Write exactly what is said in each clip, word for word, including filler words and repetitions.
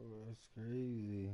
That's crazy.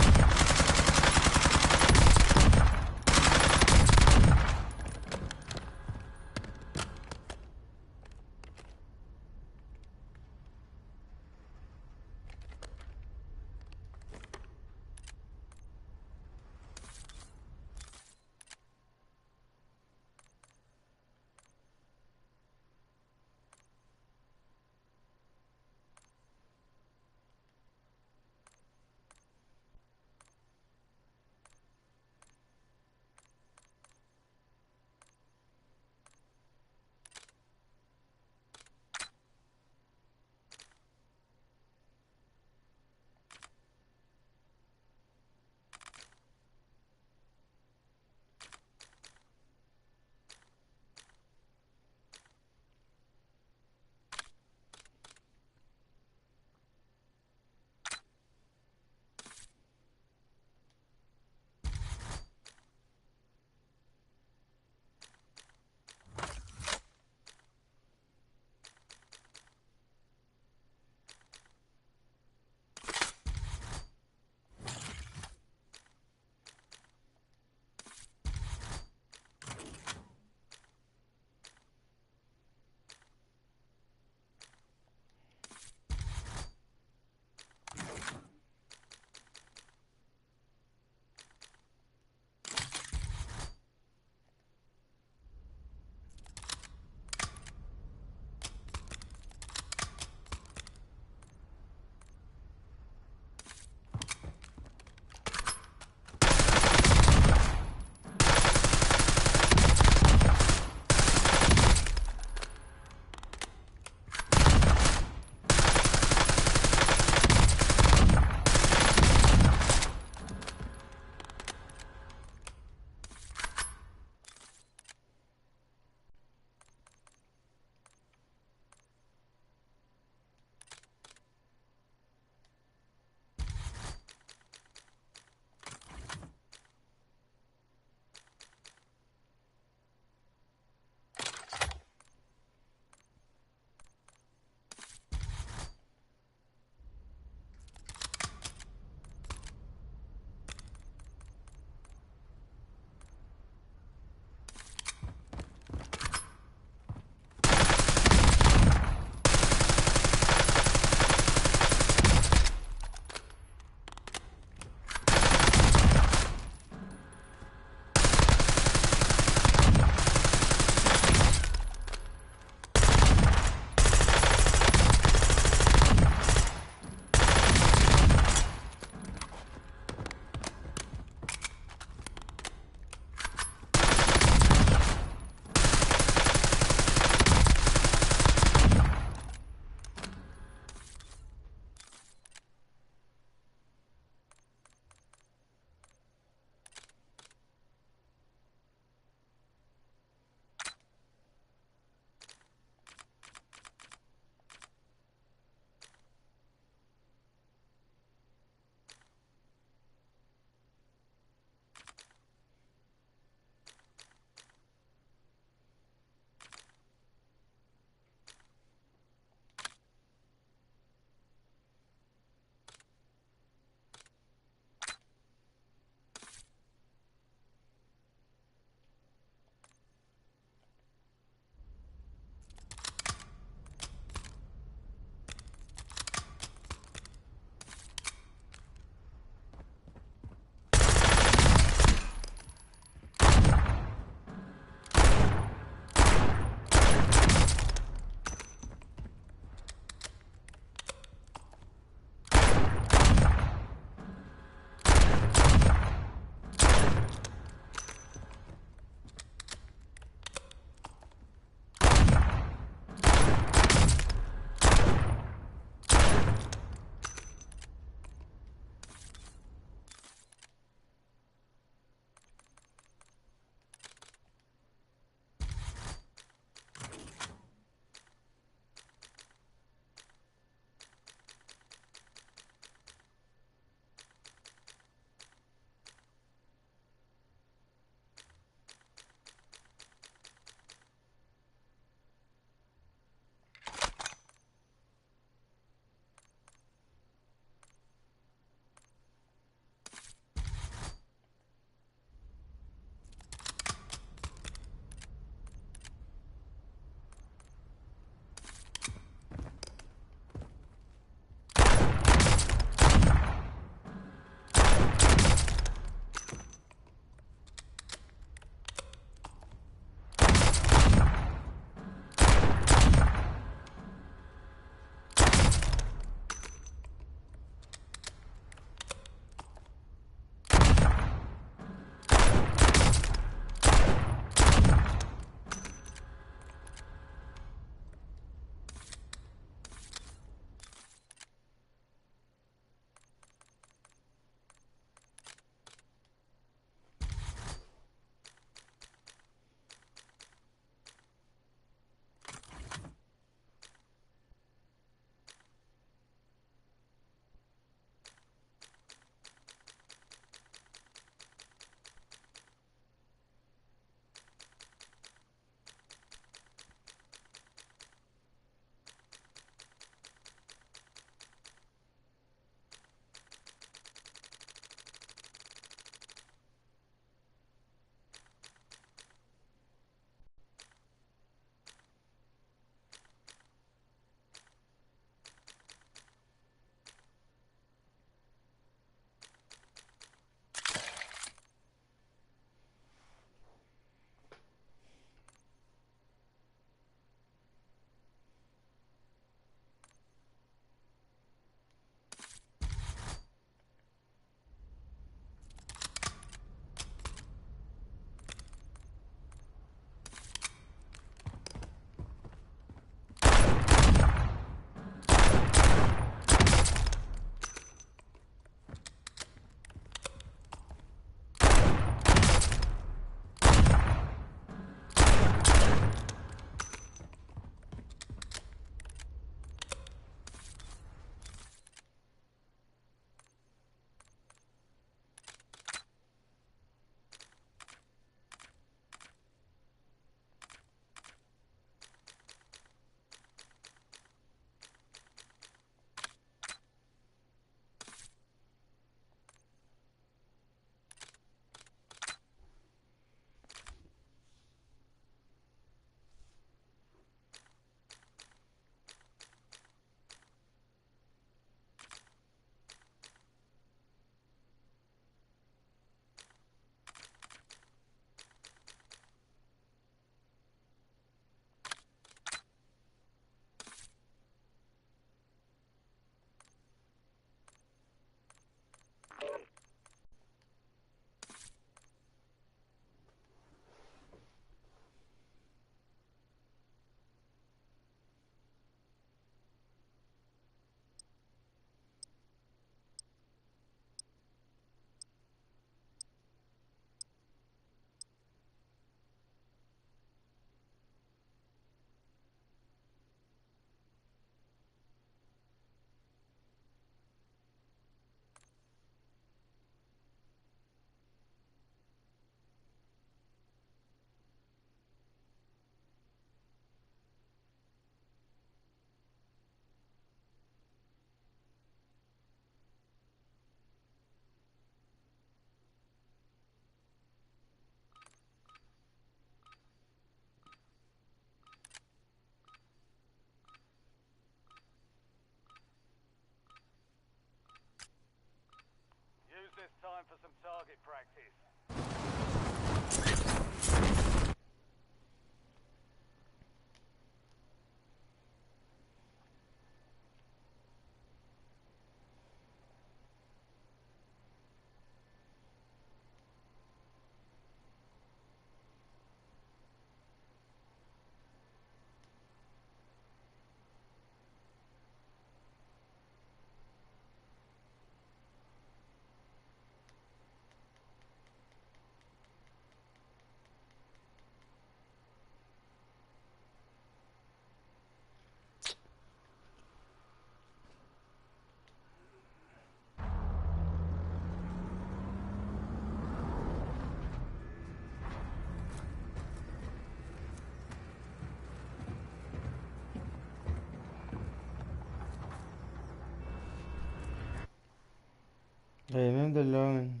Hey, man, the long.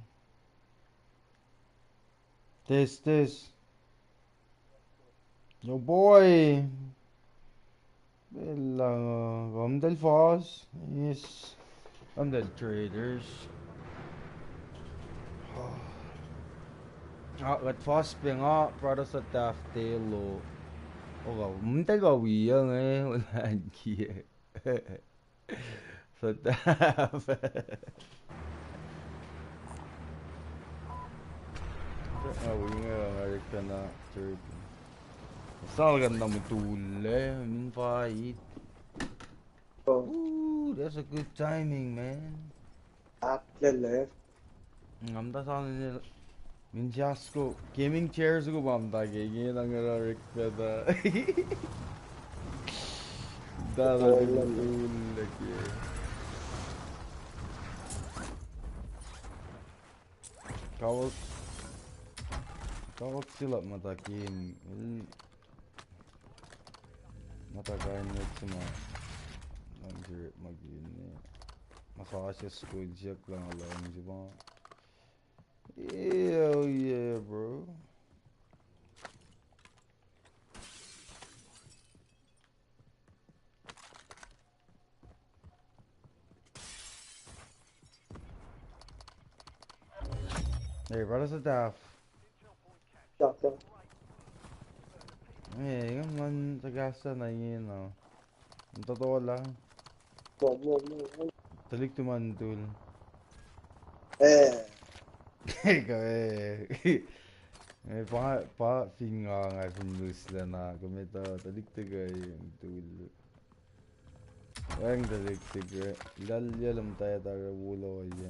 Test, test. Yo, boy. Pacl lah, uh, kom tel fos. Yes. Kom tel traders. Ah, kuht fos pacna, brother, sa tahf telo. Oka, mtel ka wi yang, eh, ulan kie. Sa tahf. Nga wi nga nga rek pacna turkey. Sal kan na mutul le, min fight. Oh. Ooh, that's a good timing, man. Atlele. Nga muhta sa nil, min siasko gaming chair soko pa muhta ke, inge na nga rek pacna. Dada, oh, dada, dada, dada. Kawak, kawak silap muhta game. Muhta kain mwet se ma lang sirip ma kine. Ma sa asya school siak lang lang se ma. Hell yeah, bro. Hey, brother, sit down. Doctor. Hey, come on, the gas na yun, no. Ang totoo lang. Wag, wag, wag, wag. Tulik tuman tul. Eh. Ikaw, eh. Eh, pa, pa, fin nga, nga fin lose lah na, kami ta, tulik tuh kain tul. Wacngihn tulik tuh kain. Lal, yalam taya tara wulo ya.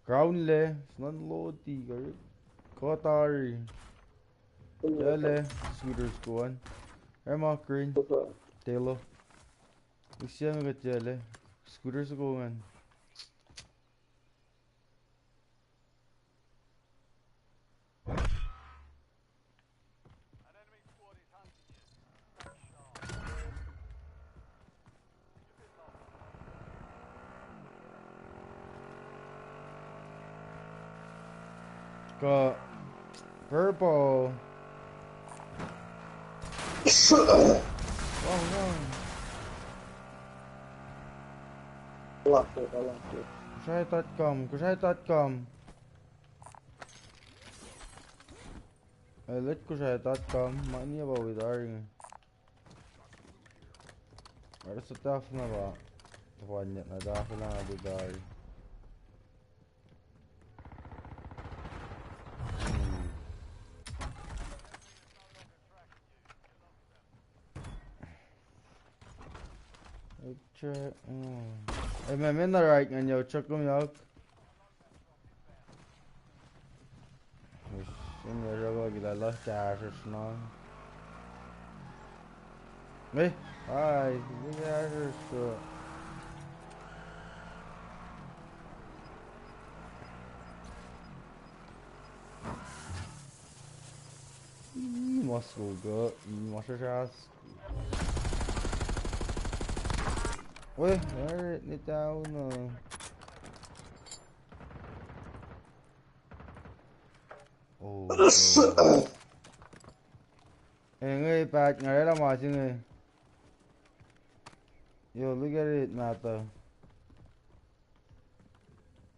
Crown le, snan loti, kari. Kotari. Yale, scooters kuan. Ema, green. Telo. Usia me kat yale. Scooters kuan. Kuh purple. Wrong, wrong. Lock it, I locked it. Kushai dot com, kushai dot com. Eh, let kushai dot com, ma niya ba with our. Arsa tafna ba. Tafanya na tafna na dudari. Check. Eh, ma, ma na right ngan yo check kom yok. Sin ya raba kila la dashes na. Eh, ai, ni dashes. Ii, mas go go, ii, mas shas. Weh, alright, ni down, uh. Oh, oh. Eh, nge, pat, nga rela ma si nge. Yo, look at it, Mata.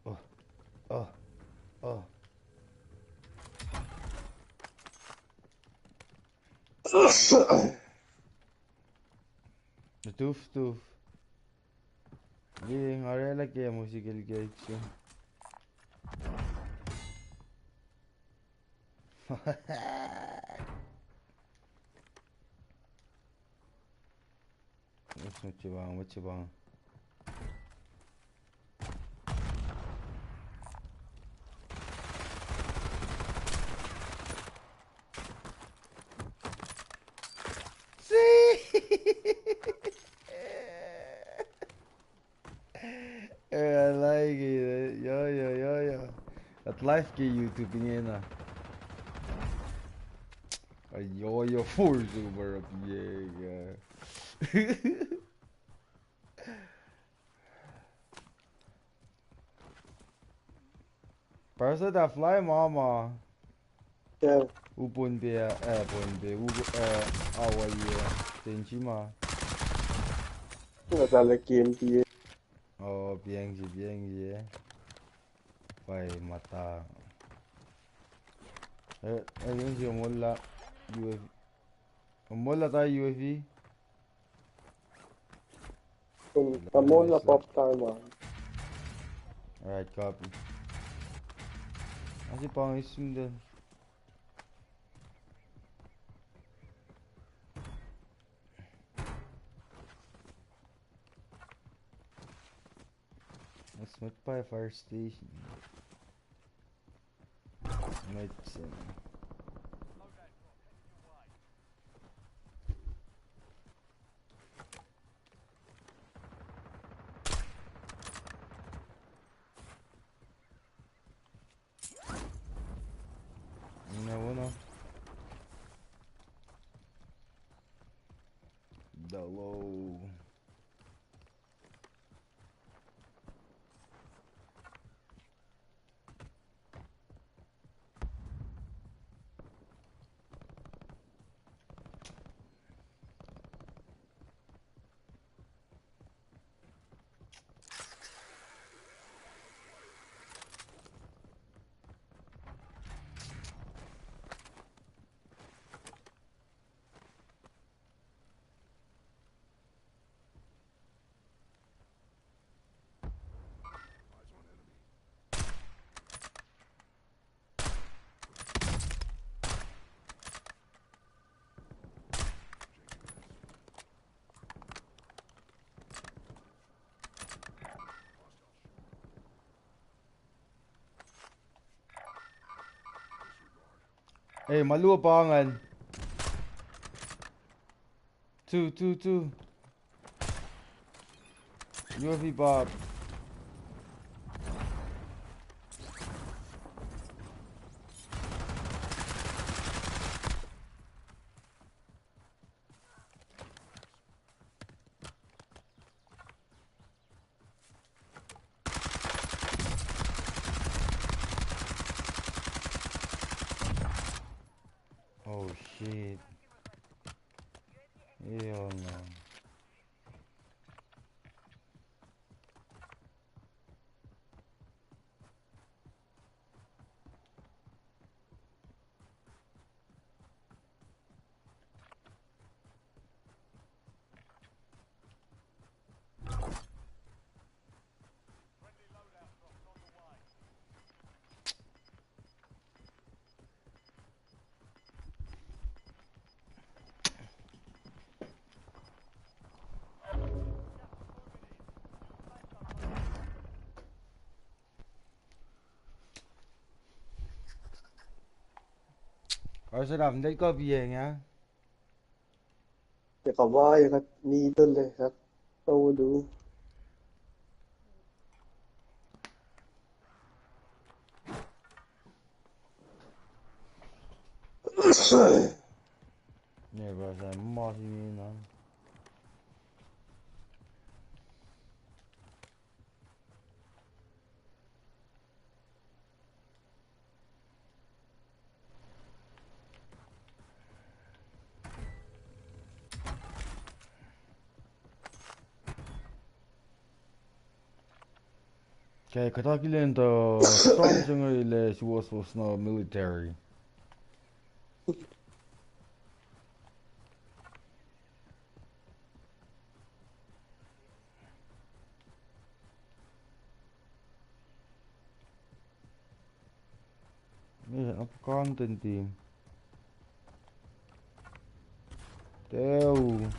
Oh, Oh. Tuf, tuf. Ye, nga oraclah ke musical cake se. Mwet se pang, mwet se pang. See? Eh, I like it. Yo, yo, yo, yo. At live ke YouTube ingena. Ay, yo, yo, for super up, yeah, yeah. Parsa ta fly mama. Yeah. U Pohnpei, eh, Pohnpei, u, eh, Hawaii, eh, Tenjima. Nga sale game P A. Oh, P N G, P N G, eh. Pai mata. Eh, eh, P N G molla U F, molla ta U F V. Kom, kom molla pop time ah. Alright, copy. Asi pang isim den. Let's meet by fire station. Let's see. No, no. Dolo. Ei, ma luo pa ingacn. Two, two, two. U F V pop. Oh shit. Hell no. Arsenal, nde kuh piyacng ah? Ke kawai, kuht middle, kuht tolu. Ne, bro, sa ma si mi na. Ke kuht akihlen tuh storm se inge el ac suwohswohs na military. Meac, na content team. Teu.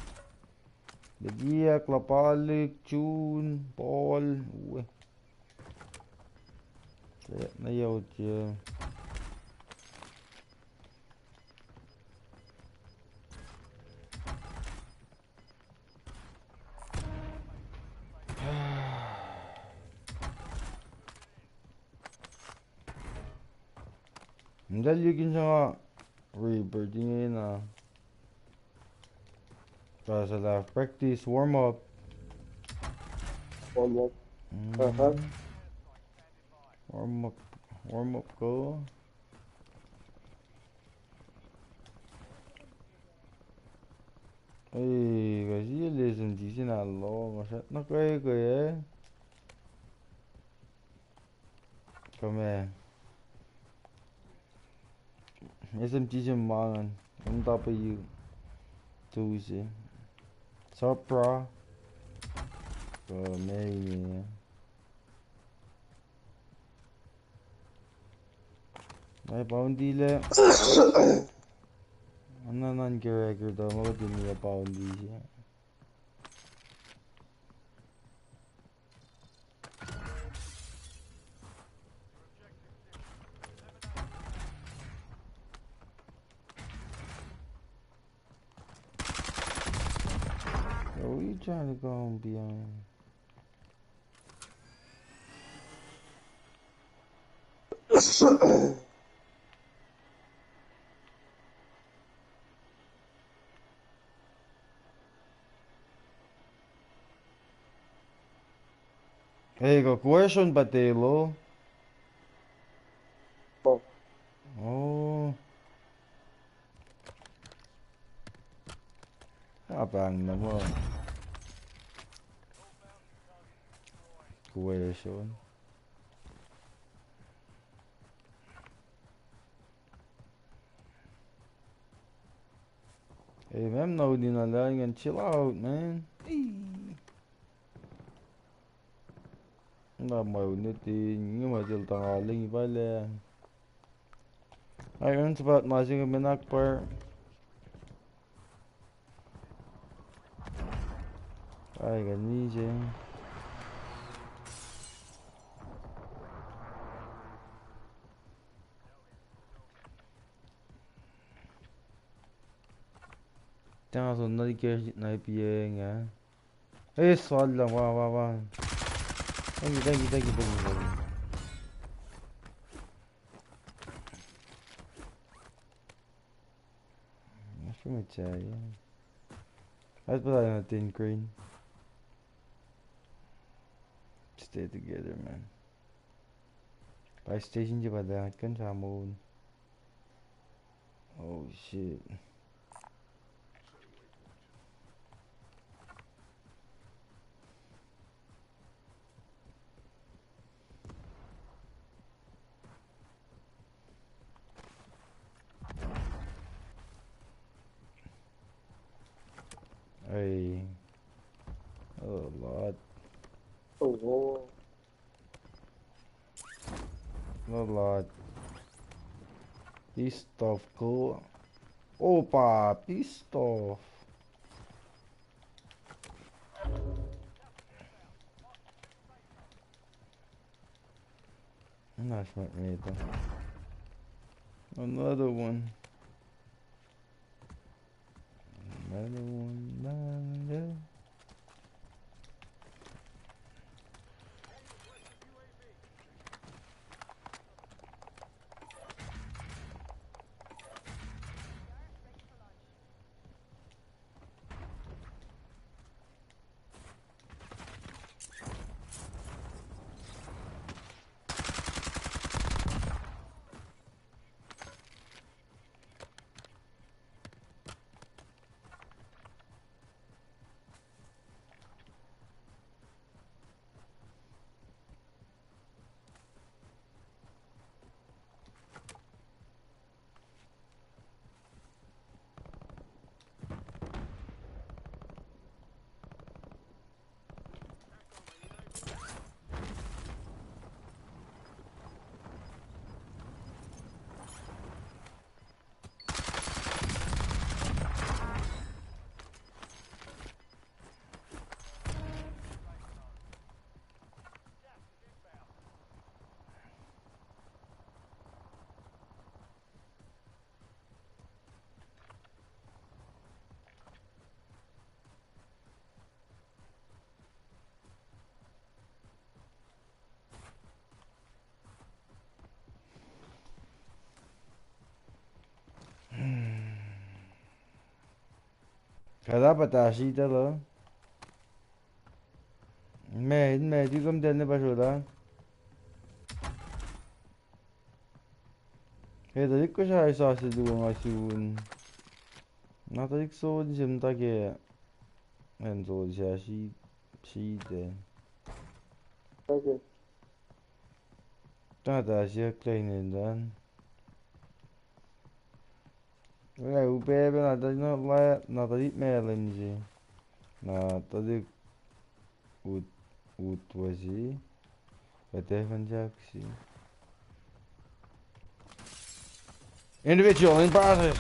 Lekiyak, Lapalik, Jun, Paul, uwe. Ke na yaut ya. Mdal yukin sanga Rebirth ingena. Tasa lah practice, warm up. Warm up. Mm. Aha. Warm up, warm up ko. Ei, kasi lesson ti sina lo, masat na kai kai, eh. Kame. S M G se mangan. Ang tapayu. Tuesday. Supra. Kame ini. Ai bounty le. Anna nan ke record, ama ko tini ya bounty siya. Yo, we trying to go behind. Ei, ko question pa telo. Oh. Oh. Apang na mo. Question. Hey, man, no, di na lang and chill out, man. Hey. Na ma unutin, ngi ma til tanga ling pale. Ai, earn spot ma sing menak par. Ai, kan ni je. Tanga so na ke na pieng, eh. Eh, swalla, wa, wa, wa. Thank you, thank you, thank you, thank you, thank you. Mushroom attack, yeah. That's what I think, green. Stay together, man. Buy station, you buy that. Can try mode. Oh, shit. Hey. Oh, Lord. Oh, Lord. No, Lord. Pissed off, cool. Opa, pissed off. Nice, mate, mate. Another one. Another one, another. Kata pa tashi tala. Me, me, ti kom tene pa shola. He, talik ko sa isa se tu nga sun. Na talik so di sem ta ke. En so di sa shi, shi te. Okay. Ta ta shi klein en dan. Wala, upac pac na tuh, na la, na tuh ip meac lwen se. Na tuh ip ut, ut wasi. Kate fan jaksi. Individual in process.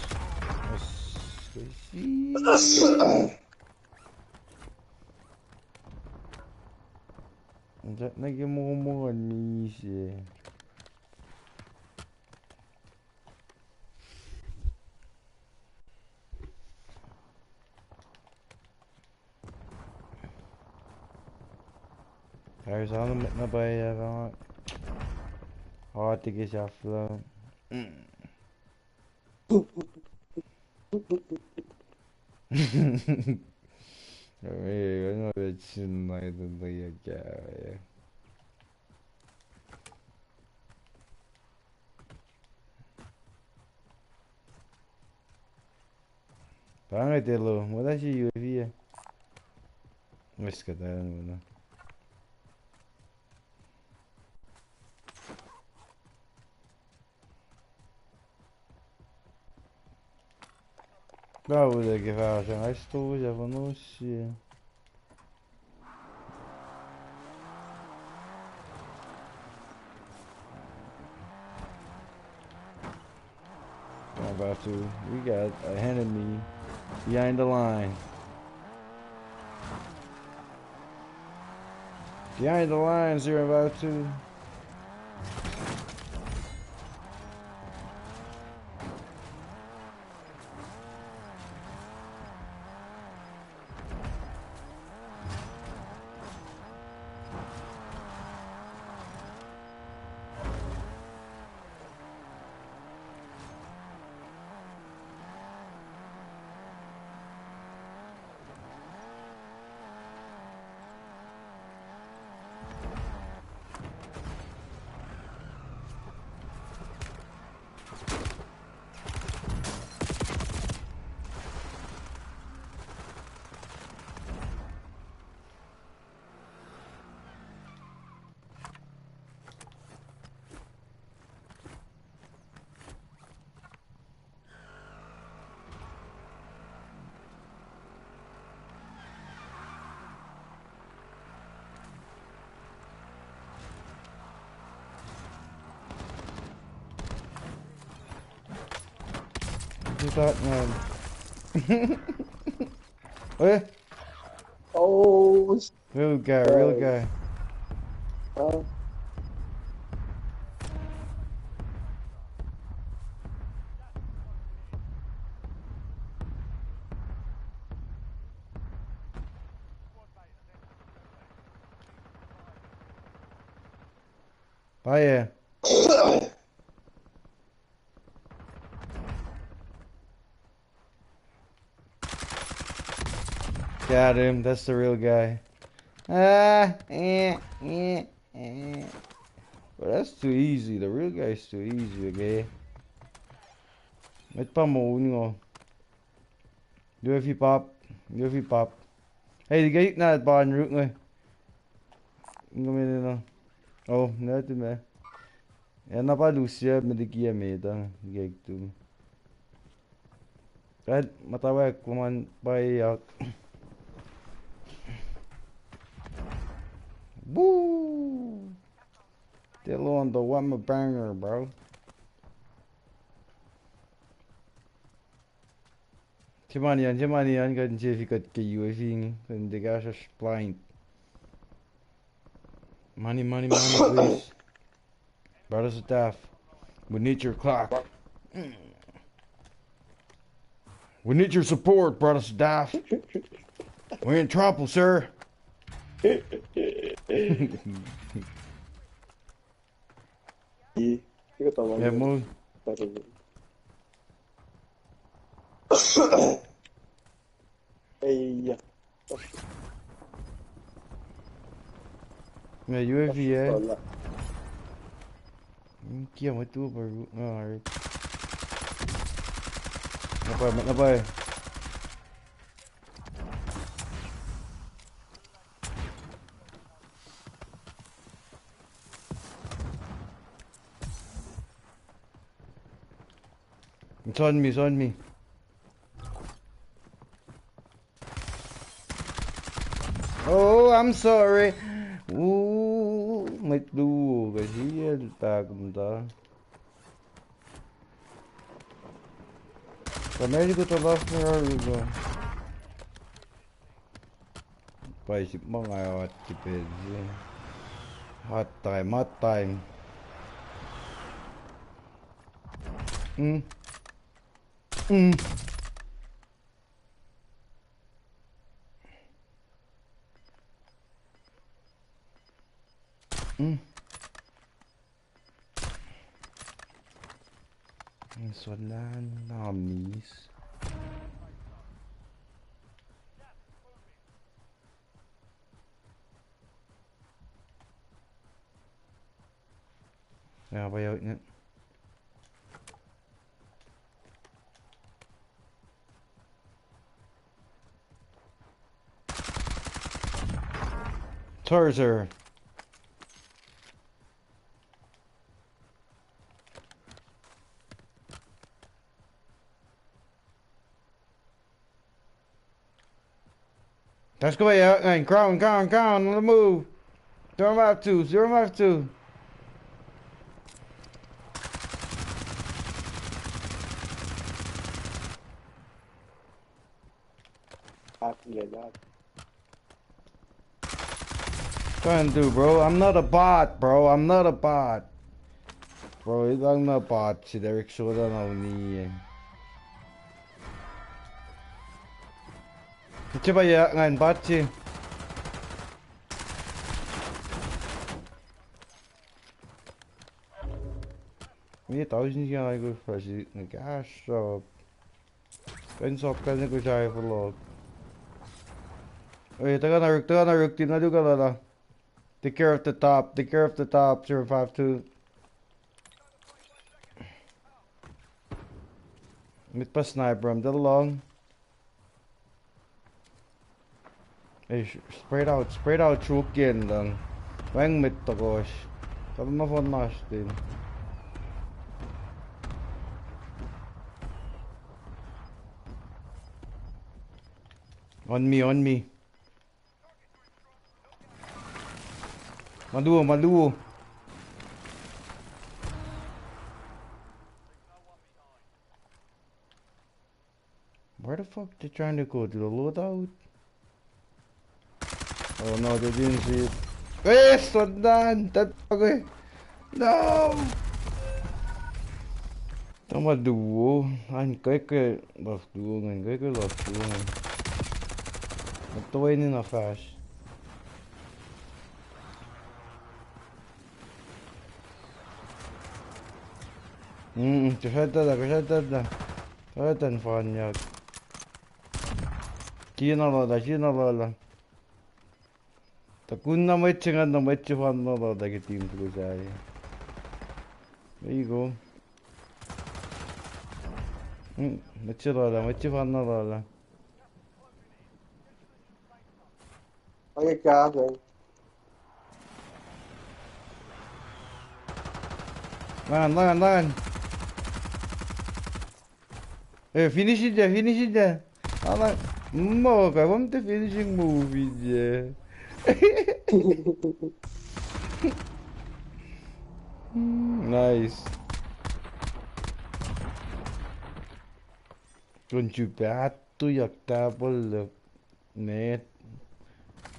Yes, yes. Nje na ke mo mo an mi se. Kairos ano met na pa ya ka. Awa tiki safla. Ame, ano bet sin na ito na ya ka. Pange telo, muhta si U A V ah. Wes ka talan muhta. Ka ude ke fahsr, nga isto se fono si. About to, we got an enemy behind the line. Behind the lines here, about to. Who's that man? Eh? Oh, s- Real guy, real guy. Uh, Payah. Got him. That's the real guy. Ah, eh, eh, eh. But that's too easy. The real guy's too easy, okay? Met pa mo ungo. U A V pop. U A V pop. Hey, the guy na pa nruk nge. Ingo me na. Oh, na tu me. Ena pa lusia me diki ya me ta, gek tu. Kad matawak kuman payak. Woo! Still on the one banger, bro. Simani an, simani an, kan sefi kat ke U A V ngi, kan deka sas blind. Money, money, money, please. Brothers of Death, we need your clock. We need your support, Brothers of Death. We're in trouble, sir. Ih, ika tawal. Yeah, move. Tawal. Ei, ya. Na U A V, eh? Wala. Hmm, kia ma tu baru. Ah, right. Napai, napai. It's on me, it's on me. Oh, I'm sorry. Ooh, my dude, kasi yan tak mta. Kamari ko to last na aru ko. Paisip ma nga hot tipid. Hot time, hot time. Mm. Mm. Mm. Solan namis. Ya, pa ya, ne. Sorry, sir. Let's go, yeah, and ground, ground, ground, on the move. Zero five two, zero five two. Trying to do, bro. I'm not a bot, bro. I'm not a bot. Bro, I'm not a bot. See, Derek Soda now ni. Ita pa ya ngan bot si. Ni thousand siya ai ko fasi na cash up. Kan sop kan ko sai vlog. Oi, takan aruk, takan aruk, team na duka lala. Take care of the top, take care of the top, zero five two. Mid pa sniper, I'm the long. Ei, spread out, spread out, sruok yen lang. Wang met tokosh. Kata na fon nash din. On me, on me. Maluo, maluo. Where the fuck they trying to go? To the loadout? Oh no, they didn't see it. Eh, Sodan! That fucker! No! Tama duo. An keke last duo ngan, keke last duo ngan. Mat tuweni na fast. Mm, kusatada, kusatada. Kusatada fan yak. Sina lala, sina lala. Takun na mwet se ngan na mwet se fan na lala ke team tuku sai. There you go. Mm, mwet se lala, mwet se fan na lala. Okay, ka, okay. Langan, langan, langan. Eh, finish it, yeah, finish it, yeah. Langan. No, ka, what the finishing move, yeah. Mm, nice. Don't you bad to your table, look. Net.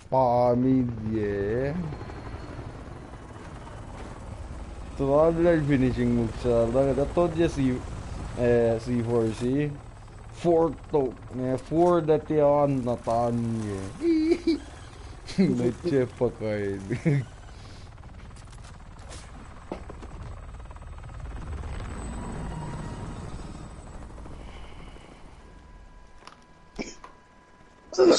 Pami, yeah. Tuh lah finishing move sa lah, that thought ya si, eh, C four si. Four to, eh, four that they on na tan, yeah. Nge chepakai. Siel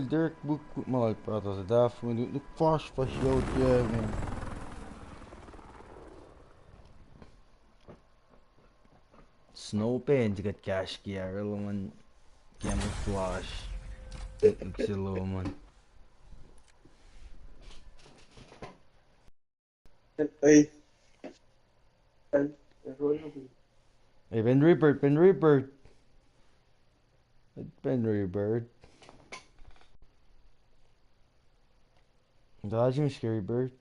Derek Book, Book ma lal brother, the daft, when you look fast, fast out, yeah, man. Snow pen, to get cash gear, along on camouflage. Look, look, see, low, man. Hey. Hey, Ben Rebirth, Ben Rebirth. Ben Rebirth. Dodging Scary Bird.